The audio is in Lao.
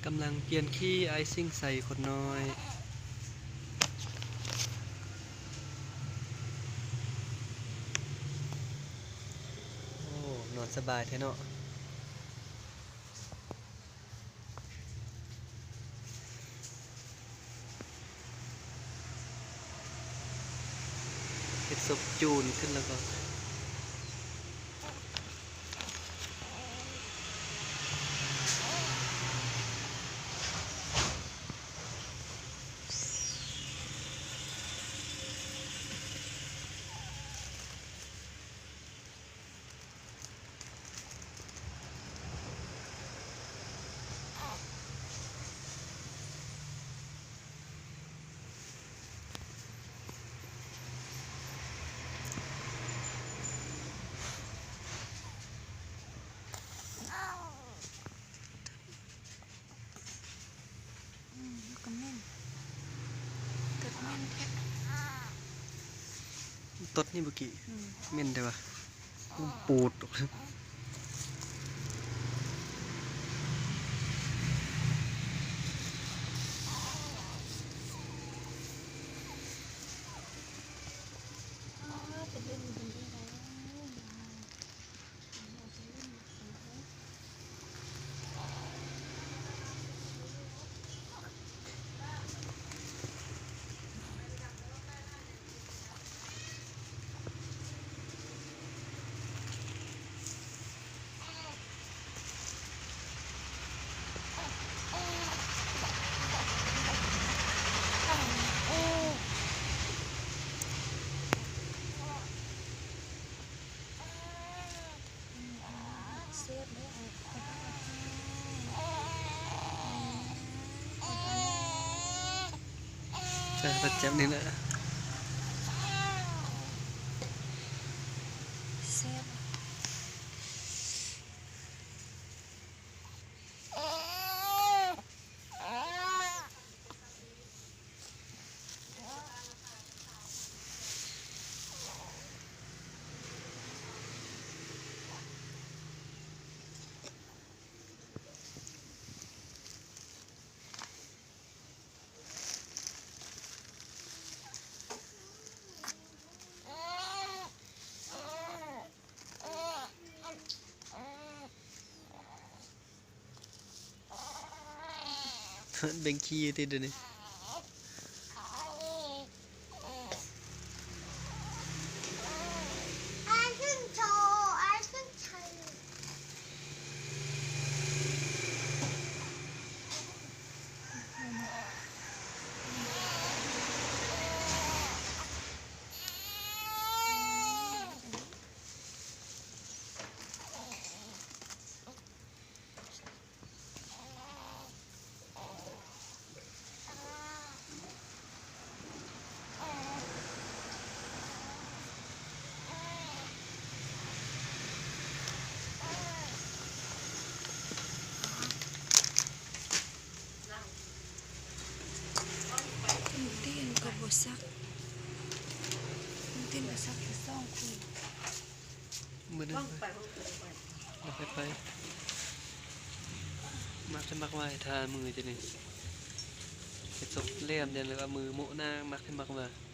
ກຳລັງປ່ຽນຂີ້ໄອຊິງໃສ່ຄົນນ້ອຍ. ໂອ້ ນອນສະບາຍແທ້ເນາະ. ເຮັດສົບຈູນຂຶ້ນແລ້ວກໍ ອືມ ແລ້ວກໍເໝັນ ຕົດເໝັນແທ້ ຕົດນີ້ເມື່ອກີ້ ອືມ ເໝັນແທ້ວ່າ ໂອ້ ປູດ. ເອີ ປະຈຳນີ້ແຫຼະ ແຊບ. ເບິ່ງຂີ້ຕິດດຽວນີ້. ຕີນກໍບໍ່ສັກ ຕີນກໍສັກແຕ່ສອງຄູ່. ມື້ນັ້ນ ມັກໃຫ້ໄປ ມັກໃຫ້ມັກວ່າ ຖ້າມື້ຈະນີ້ ເຮັດສົບແຫຼມ ຢ້ານເລີຍວ່າມືໂມະໜ້າ ມັກໃຫ້ມັກວ່າ.